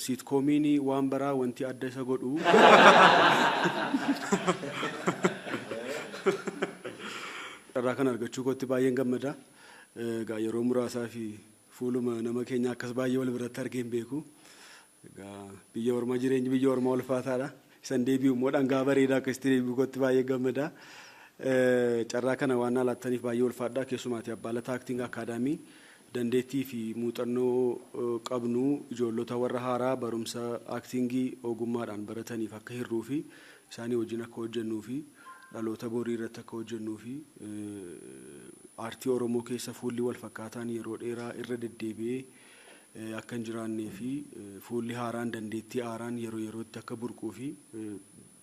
Sitcomiin waan baraa wanti adda isa godhu carraa kana argachuu kootti baay'een gammada. Egaa yeroo muraasaa fi fuuluma nama keenya akkas baay'ee wal biratti argee hin beeku. Egaa biyya ormaa, jireenyi biyya ormaa ulfaataadha. Isan deebi'u immoo dhangaa bareedaa akkasitti deebi'u kootti baay'ee gammada. Carraa kana waan laattaniif baay'ee ulfaadha. Keessumaati Abbaa Lataa Acting Academy dandeettii fi muuxannoo qabnu ijoollota warra haaraa barumsa actingii ogummaadhaan barataniif akka hirruu fi isaanii wajjin akka hojjennuu fi dhaloota borii irratti akka hojjennuu fi aartii Oromoo keessa fuulli wal fakkaataan yeroo dheeraa irra deddeebi'ee akka hin jiraannee fi fuulli haaraan, dandeettii haaraan yeroo yerootti akka burquu fi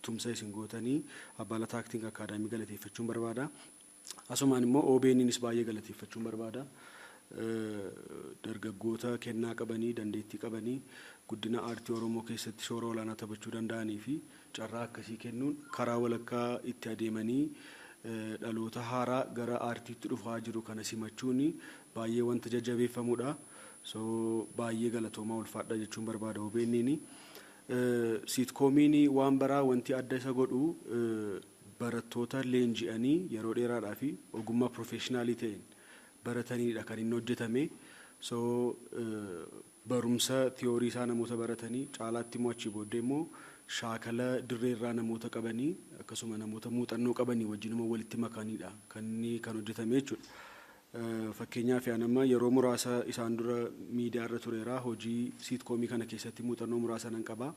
tumsa isin gootanii Abbaa Lataa Acting Academy galateeffachuun barbaada. Asumaan immoo OBN'nis baay'ee galateeffachuun barbaada. Dargaggoota kennaa qabanii, dandeettii qabanii, guddina aartii Oromoo keessatti shoora olaanaa taphachuu danda'anii fi carraa akkasii kennuun karaa walakkaa itti adeemanii dhaloota haaraa gara aartiitti dhufaa jiru kana simachuun baay'ee wanta jajjabeeffamudha. So baay'ee galatoomaa, ulfaadha jechuun barbaada OBN'n. Sitcomiin waan baraa wanti adda isa godhu barattoota leenji'anii yeroo dheeraadhaa fi ogummaa professionalii ta'een barataniidha kan inni hojjetame. So barumsa theory isaa namoota baratanii caalaatti immoo achii booddee immoo shaakala dirreerraa namoota qabanii, akkasuma namoota muuxannoo qabanii wajjin immoo walitti makaniidha kan inni kan hojjetame jechuudha. Fakkeenyaaf ani amma yeroo muraasa isaan dura miidiyaa irra tureera, hojii sitcomii kana keessatti muuxannoo muraasa nan qaba.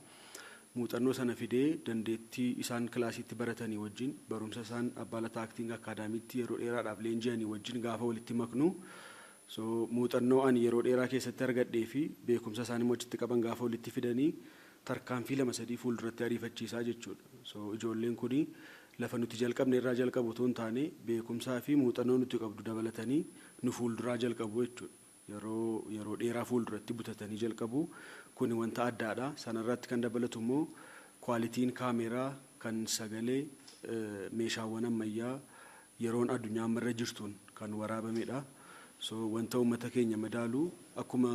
Muuxannoo sana fidee dandeettii isaan kilaasiitti baratanii wajjin, barumsa isaan Abbaa Lataa Acting Academytti yeroo dheeraadhaaf leenji'anii wajjin gaafa walitti maknu, so muuxannoo ani yeroo dheeraa keessatti argadhee fi beekumsa isaan immoo achitti qaban gaafa walitti fidanii tarkaanfii lama sadii fuulduratti ariifachiisaa jechuudha. So ijoolleen kuni lafa nuti jalqabne irraa jalqabu otoo hin taane, beekumsaa fi muuxannoo nuti qabdu dabalatanii nu fuulduraa jalqabu jechuudha. Yeroo dheeraa fuulduratti butatanii jalqabu, kuni wanta addaadha. Sanarratti kan dabalatu immoo qualityn kaameeraa, kan sagalee, meeshaawwan ammayyaa yeroon addunyaa ammarra jirtuun kan waraabamedha. So wanta uummata keenya madaalu, akkuma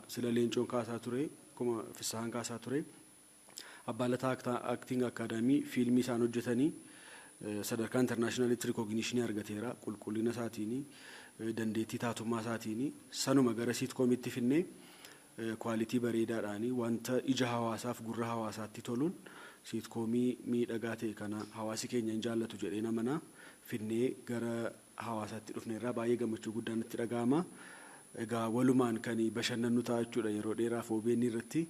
sila Leencoon kaasaa ture, akkuma Fissahaan kaasaa ture, Abbaa Lataa Acting Academy fiilmii isaan hojjetanii sadarkaa internationalitti recognitionii argateera qulqullina isaatiin, dandeettii taatummaa isaatiin. Sanuma gara sitcomitti finnee quality bareedaadhaan, wanta ija hawaasaaf gurra hawaasaatti toluun sitcomii miidhagaa ta'e kana hawaasi keenya hin jaallatu jedhee namana finnee gara hawaasaatti dhufneerraa baay'ee gammachuu guddaan itti dhaga'ama. Egaa walumaan kan bashannannu ta'a jechuudha yeroo dheeraaf OBN irratti.